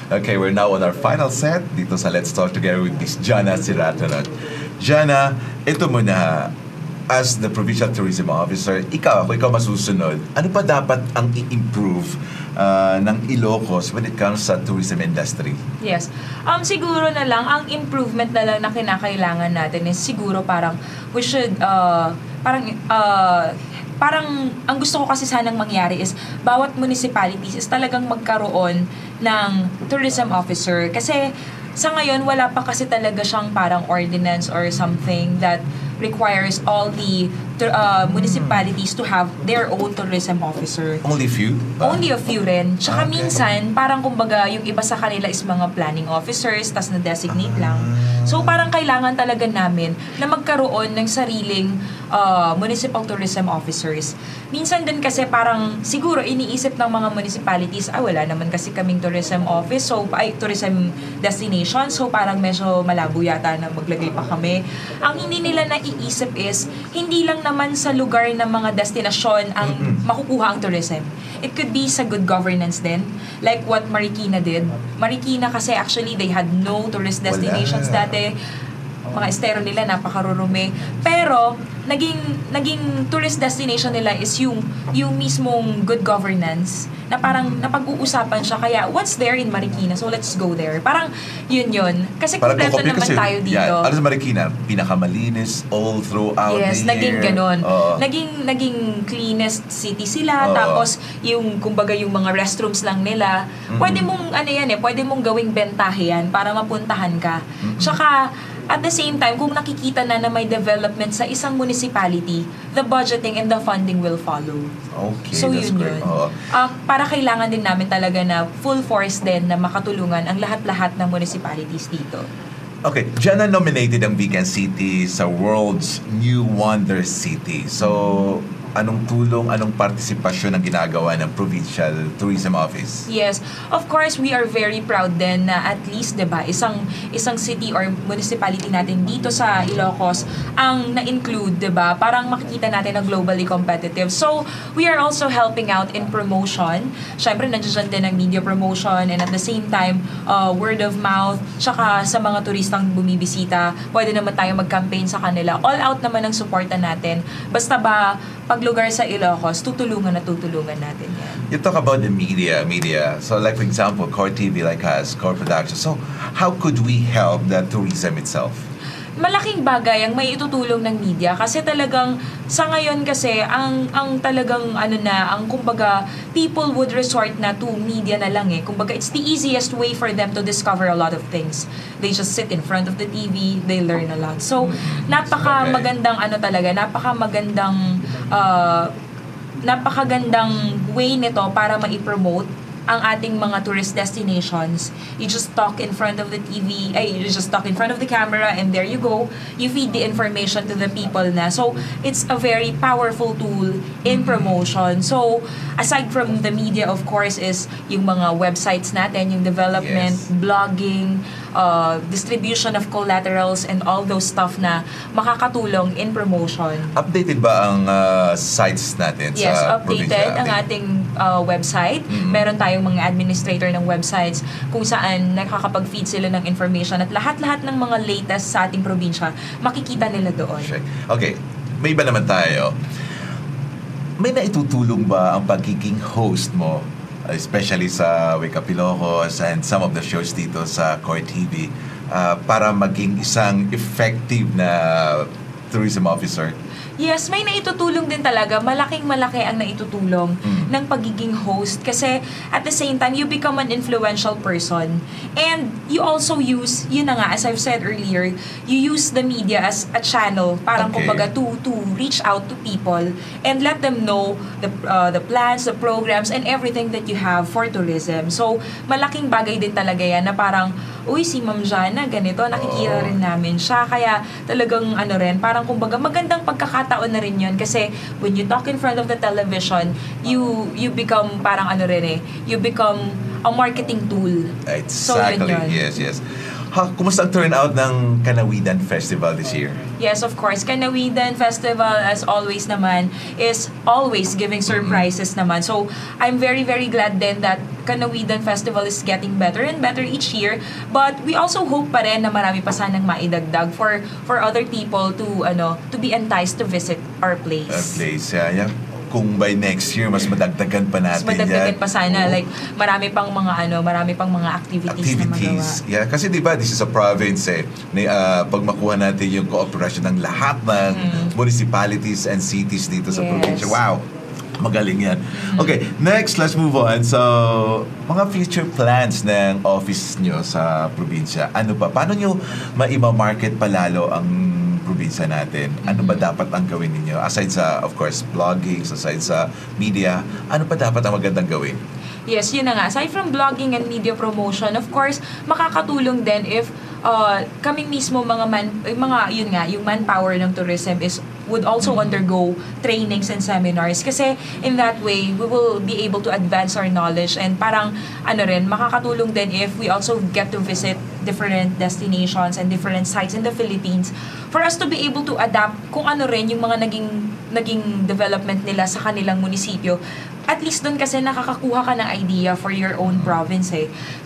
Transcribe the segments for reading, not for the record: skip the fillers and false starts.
Okay, we're now on our final set dito sa Let's Talk Together with Miss Jana Siratranont. Jana, ito muna, as the Provincial Tourism Officer, ikaw masusunod, ano pa dapat ang i-improve ng Ilocos when it comes sa tourism industry? Yes. Siguro na lang, ang improvement na lang na kinakailangan natin is siguro parang we should, parang ang gusto ko kasi sanang mangyari is bawat municipalities is talagang magkaroon ng tourism officer. Kasi sa ngayon, wala pa kasi talaga siyang parang ordinance or something that requires all the municipalities to have their own tourism officer. Only few? Only a few rin. Tsaka Okay. minsan, parang kumbaga, yung iba sa kanila is mga planning officers, tas na-designate lang. So parang kailangan talaga namin na magkaroon ng sariling municipal tourism officers. Minsan din kasi parang siguro iniisip ng mga municipalities, wala naman kasi kaming tourism office, so tourism destination, so parang medyo malabo yata na maglagay pa kami. Ang hindi nila naiisip is, hindi lang naman sa lugar ng mga destinasyon ang makukuha ang tourism. It could be sa good governance din, like what Marikina did. Marikina kasi actually they had no tourist destinations dati. Mga estero nila napakarurumi. Pero naging tourist destination nila is yung mismong good governance na parang napag-uusapan siya, kaya what's there in Marikina, so let's go there. Parang yun kasi kompleto naman kasi, tayo dito. Ano sa Marikina, pinakamalinis all throughout yes, the year. naging ganon. Naging cleanest city sila. Tapos yung kumbaga yung mga restrooms lang nila, pwede mong pwede mong gawing bentahe yan para mapuntahan ka. Tsaka at the same time, kung nakikita na may development sa isang municipality, the budgeting and the funding will follow. Okay, so that's yun great. Para kailangan din namin talaga na full force din na makatulungan ang lahat-lahat ng municipalities dito. Okay, Jana nominated ang Vegan City sa World's New Wonder City. So, anong tulong, anong partisipasyon ang ginagawa ng Provincial Tourism Office? Yes, of course, we are very proud din na at least, 'di ba, isang city or municipality natin dito sa Ilocos ang na-include, 'di ba? Parang makikita natin na globally competitive. So, we are also helping out in promotion. Syempre, nandiyan din ang media promotion, and at the same time, word of mouth, tsaka sa mga turistang bumibisita, pwede naman tayo mag-campaign sa kanila. All out naman ang suporta natin. Basta ba pag lugar sa Ilocos, tutulungan natin yan. You talk about the media. So like for example, Core TV like us, Core Production. So how could we help the tourism itself? Malaking bagay ang may itutulong ng media kasi talagang sa ngayon kasi ang talagang ang kumbaga people would resort na to media na lang kumbaga it's the easiest way for them to discover a lot of things. They just sit in front of the TV, they learn a lot. So napakagandang napakagandang way nito para ma-promote ang ating mga tourist destinations. You just talk in front of the TV, you just talk in front of the camera, and there you go. You feed the information to the people na. So, it's a very powerful tool in promotion. So, aside from the media, of course, is yung mga websites natin, yung development, blogging, distribution of collaterals, and all those stuff na makakatulong in promotion. Updated ba ang sites natin yes, sa updated ang ating website. Meron tayong mga administrator ng websites kung saan nakakapag-feed sila ng information at lahat-lahat ng mga latest sa ating probinsya, makikita nila doon. Okay, may iba naman tayo. May naitutulong ba ang pagiging host mo, especially sa Wake Up Ilocos and some of the shows dito sa Core TV, para maging isang effective na tourism officer? Yes, may naitutulong din talaga. Malaking-malaki ang naitutulong ng pagiging host kasi at the same time, you become an influential person. And you also use, yun na nga, as I've said earlier, you use the media as a channel, parang kumbaga to reach out to people and let them know the plans, the programs, and everything that you have for tourism. So, malaking bagay din talaga yan na parang, uy, si Ma'am Jana, ganito, nakikita rin namin siya. Kaya talagang parang kumbaga magandang pagkakataon na rin yun kasi when you talk in front of the television, you become parang you become a marketing tool. Exactly. So, yun. Yes. Kumusta ang turnout ng Kanawidan Festival this year? Yes, of course. Kanawidan Festival, as always naman, is always giving surprises naman. So, I'm very, very glad then that Kanawidan Festival is getting better and better each year. But we also hope pa rin na marami pa sanang maidagdag for other people to be enticed to visit our place. Yeah. Kung by next year mas madagdagan pa natin mas madagdagan pa sana, like marami pang mga activities na magawa. Yeah, kasi 'di ba, this is a province pag makuha natin yung cooperation ng lahat ng municipalities and cities dito sa probinsya. Wow. Magaling yan. Okay, next, let's move on. So, mga future plans ng office nyo sa probinsya. Ano pa? Paano nyo maiba-market palalo ang probinsya natin? Ano ba dapat ang gawin ninyo? Aside sa, of course, blogging, aside sa media, ano pa dapat ang magandang gawin? Yes, yun na nga. Aside from blogging and media promotion, of course, makakatulong din if kaming mismo yung manpower ng tourism would also undergo trainings and seminars, kasi in that way we will be able to advance our knowledge, and parang makakatulong din if we also get to visit different destinations and different sites in the Philippines for us to be able to adapt kung ano rin yung mga naging development nila sa kanilang munisipyo. At least doon kasi nakakakuha ka ng idea for your own province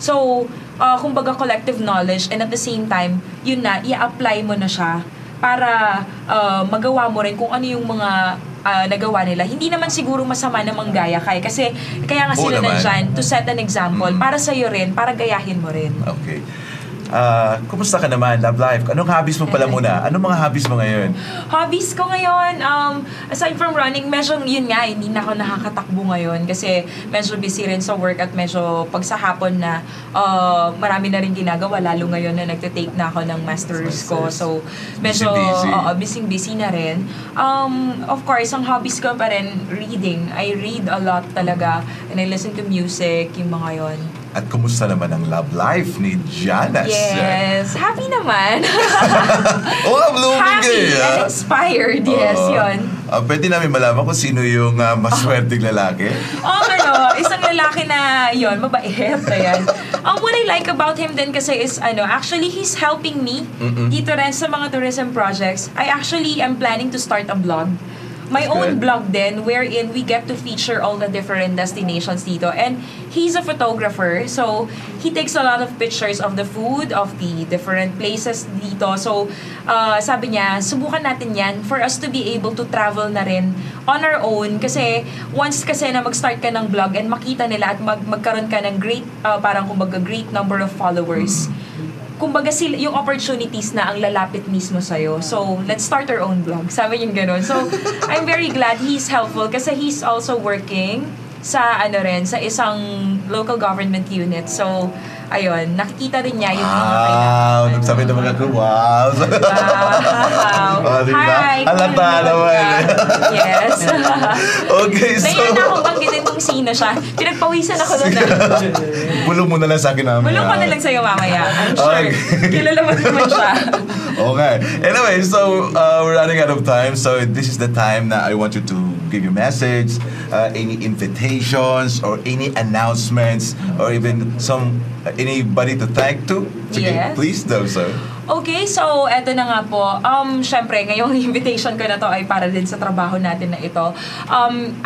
So, kumbaga collective knowledge, and at the same time, yun na, i-apply mo na siya para magawa mo rin kung ano yung mga nagawa nila. Hindi naman siguro masama na manggaya kasi kaya nga sila nandyan to set an example para sa'yo rin, para gayahin mo rin. Okay. Kumusta ka naman, love life? Anong hobbies mo pala muna? Anong mga hobbies mo ngayon? Hobbies ko ngayon, aside from running, medyo yun nga, hindi na ako nakakatakbo ngayon kasi medyo busy rin sa work, at medyo pag sa hapon na marami na rin ginagawa, lalo ngayon na nagte-take na ako ng masters ko. So, medyo busy na rin. Of course, ang hobbies ko pa rin, reading. I read a lot talaga, and I listen to music, yung mga yon. At kumusta naman ang love life ni Jana? Yes, happy naman. Blooming happy and inspired, yes, yun. Pwede namin malaman kung sino yung maswerteng lalaki? Isang lalaki na yun, mabait, ayan. What I like about him then kasi is, actually he's helping me dito rin sa mga tourism projects. I actually am planning to start a blog. My own blog then, wherein we get to feature all the different destinations dito. And he's a photographer, so he takes a lot of pictures of the food, of the different places dito. So, sabi niya, subukan natin yan for us to be able to travel na rin on our own. Kasi, once kasi na mag-start ka ng blog and makita nila at magkaroon ka ng great number of followers, kumbaga yung opportunities na ang lalapit mismo sa'yo. So, let's start our own blog. Sabi niya gano'n. So, I'm very glad he's helpful kasi he's also working sa sa isang local government unit. So, ayun, nakikita rin niya yung mga kailangan. Nagsabi ng mga crew, wow! Hi! Halata naman. Yes. Okay, so... Nayan na akong banggitin kung sino siya. Pinagpawisan ako doon. Bulong mo na lang sa akin mamaya. Bulong ko na lang sa'yo mamaya. I'm sure. Kilala mo naman siya. Okay. Anyway, so we're running out of time. So this is the time that I want you to give your message, any invitations or any announcements, or even anybody to thank to. Sige, yes. Please do so. Okay, so eto na nga po. Syempre, ngayong invitation ko na to ay para din sa trabaho natin na ito.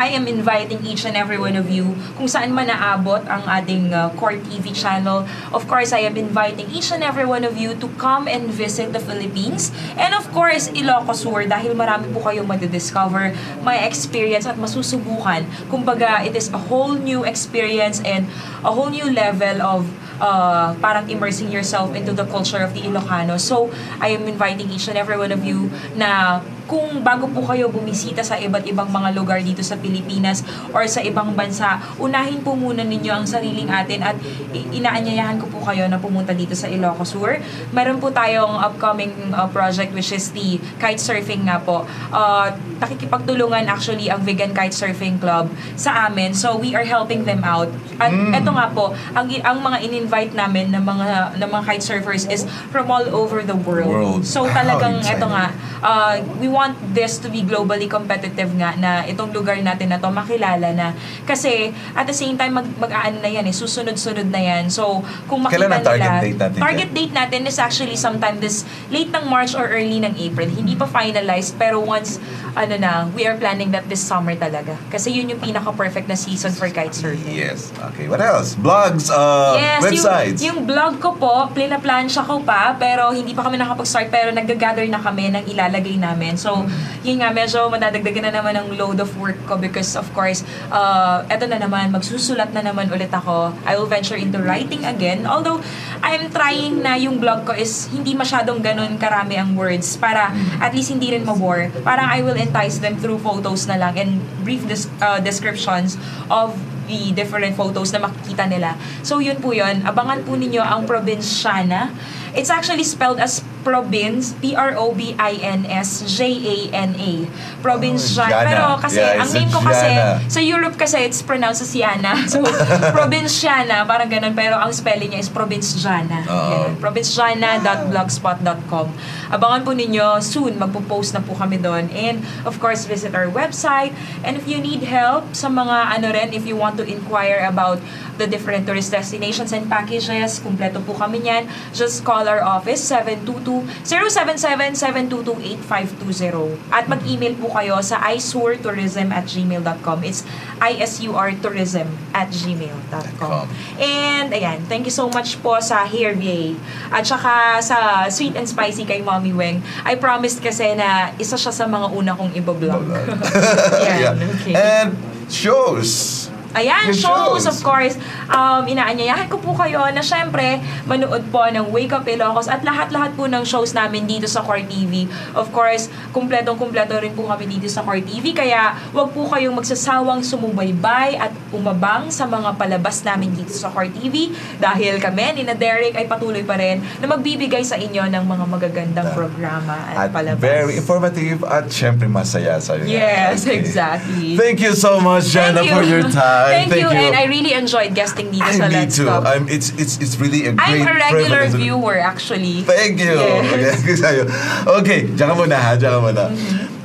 I am inviting each and every one of you kung saan man naabot ang ating Core TV channel. Of course, I am inviting each and every one of you to come and visit the Philippines. And of course, Ilocos dahil marami po kayong madidiscover, may experience at masusubukan. Kumbaga, it is a whole new experience and a whole new level of parang immersing yourself into the culture of the Ilocano. So, I am inviting each and every one of you na kung bago po kayo bumisita sa iba't ibang mga lugar dito sa Pilipinas or sa ibang bansa, unahin po muna ninyo ang sariling atin at inaanyayahan ko po kayo na pumunta dito sa Ilocos Sur. Meron po tayong upcoming project which is the kite surfing nga po. Nakikipagtulungan actually ang Vegan Kite Surfing Club sa amin. So we are helping them out. At eto nga po, ang mga in-invite namin ng mga kite surfers is from all over the world. So talagang eto nga, we want this to be globally competitive nga, na itong lugar natin na to makilala na. Kasi at the same time, mag-aano na yan susunod-sunod na yan. So, kung makita Kailan ang target nila, date natin? target date natin is actually sometime this late ng March or early ng April. Hindi pa finalized, pero once, we are planning that this summer talaga. Kasi yun yung pinaka-perfect na season for kitesurfing. Yes. Okay, what else? Blogs, Yes, websites. Yung blog ko po, plina-plansya ko pa, pero hindi pa kami nakapag-start, pero nag-gather na kami ng ilalagay namin. So, yun nga, medyo madadagdagan na naman ang load of work ko because of course, eto na naman, magsusulat na naman ulit ako. I will venture into writing again. Although, I'm trying na yung blog ko is hindi masyadong ganun karami ang words para at least hindi rin mabore. Parang I will entice them through photos na lang and brief descriptions of the different photos na makikita nila. So yun po yun. Abangan po ninyo ang Provinciana. It's actually spelled as Province, Probinsjana. Provincial. Jana. Pero kasi, Yeah, ang it's name ko Jana. kasi, sa Europe kasi, it's pronounced as Jana. So, Provinciana, parang ganun. Pero ang spelling niya is Provinciana. Provinciana.blogspot.com. Abangan po ninyo, soon, magpo-post na po kami doon. And, of course, visit our website. And if you need help sa mga if you want to inquire about the different tourist destinations and packages, kumpleto po kami niyan. Just call our office, 077-722-8520. At mag-email po kayo sa isurtourism@gmail.com. It's isurtourism@gmail.com. And, ayan, thank you so much po sa Hairview. At saka sa Sweet and Spicy kay Mommy Weng. I promised kasi na isa siya sa mga una kong ibablog. Yeah. Okay. And shows. Ayan, Yung shows, of course. Inaanyayahan ko po kayo na syempre, manood po ng Wake Up Ilocos at lahat-lahat po ng shows namin dito sa Core TV. Of course, kumpletong-kumpleto rin po kami dito sa Core TV. Kaya, wag po kayong magsasawang sumubaybay at umabang sa mga palabas namin dito sa Core TV. Dahil kami, ni na Derick, ay patuloy pa rin na magbibigay sa inyo ng mga magagandang programa at palabas. Very informative at syempre masaya sa'yo. Yes, exactly. Thank you so much, Jana, for your time. Thank you, and I really enjoyed guesting dito sa Me Let's too. Talk. It's really a great I'm a regular privilege. viewer, actually. Thank you. Yes. Okay, diyan ka muna.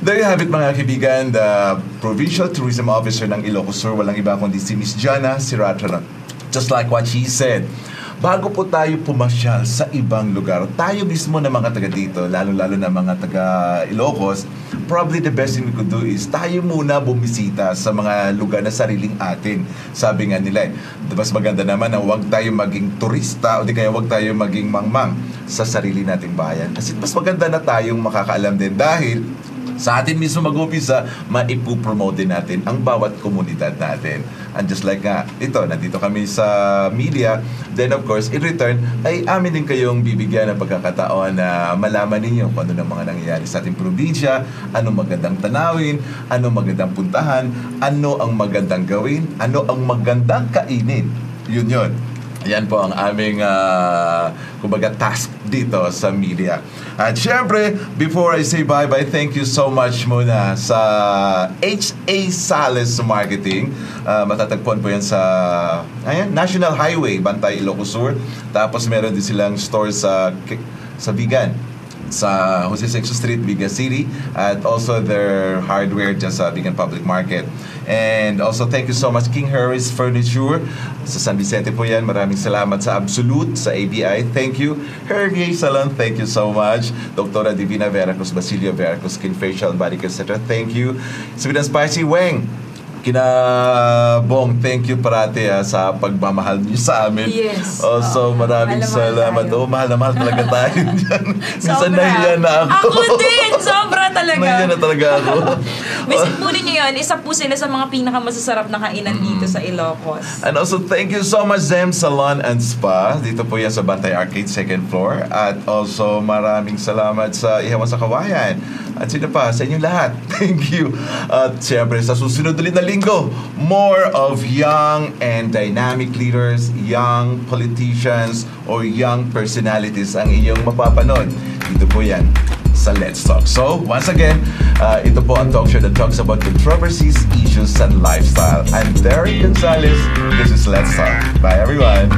There you have it, mga kaibigan. The Provincial Tourism Officer ng Ilocos Sur, walang iba kundi si Miss Jana Siratranont. Just like what she said, bago po tayo pumasyal sa ibang lugar, tayo mismo na mga taga dito, lalo-lalo na mga taga Ilocos, probably the best thing we could do is tayo muna bumisita sa mga lugar na sariling atin. Sabi nga nila, mas maganda naman na huwag tayo maging turista o di kaya huwag tayo maging mangmang sa sarili nating bayan. Kasi mas maganda na tayong makakaalam din dahil sa atin mismo mag-umpisa, maipupromote din natin ang bawat komunidad natin. And just like nga, nandito kami sa media, then of course, in return, ay amin din kayong bibigyan ng pagkakataon na malaman ninyo kung ano ng mga nangyayari sa ating probinsya, ano magandang tanawin, ano magandang puntahan, ano ang magandang gawin, ano ang magandang kainin. Yun. Yan po ang aming task dito sa media. At syempre, before I say bye-bye, thank you so much muna sa H.A. Sales Marketing. Matatagpuan po yan sa National Highway, Bantay, Ilocos Sur. Tapos meron din silang store sa Vigan, sa Jose Sexto Street, Vigan City, at also their hardware dyan sa Vigan Public Market. And also, thank you so much, King Harry's Furniture. Sa San Vicente po yan. Maraming salamat sa Absolute, sa ABI. Thank you. Hervie Salon, thank you so much. Dr. Divina Veracruz, Basilio Veracruz, Skin Facial, Body Care, etc. Thank you. Sweet and Spicy Weng, Kinabong, thank you parati sa pagmamahal niyo sa amin. Yes. Also, maraming salamat. Mahal na mahal talaga tayo dyan. Minsan nahiya na ako. Ako din! Sobra talaga. Nahiya na talaga ako. Visit po ninyo yun. Isa po sila sa mga pinakamasasarap na kainan dito sa Ilocos. And also, thank you so much, Zem Salon and Spa. Dito po yan sa Bantay Arcade, second floor. At also, maraming salamat sa Ihawan sa Kawayan. At sino pa? Sa inyong lahat. Thank you. At siyempre, sa susunod ulit na linggo, more of young and dynamic leaders, young politicians, or young personalities ang inyong mapapanood. Dito po yan sa Let's Talk. So, once again, ito po ang talk show that talks about controversies, issues, and lifestyle. I'm Derick Gonzales. This is Let's Talk. Bye, everyone.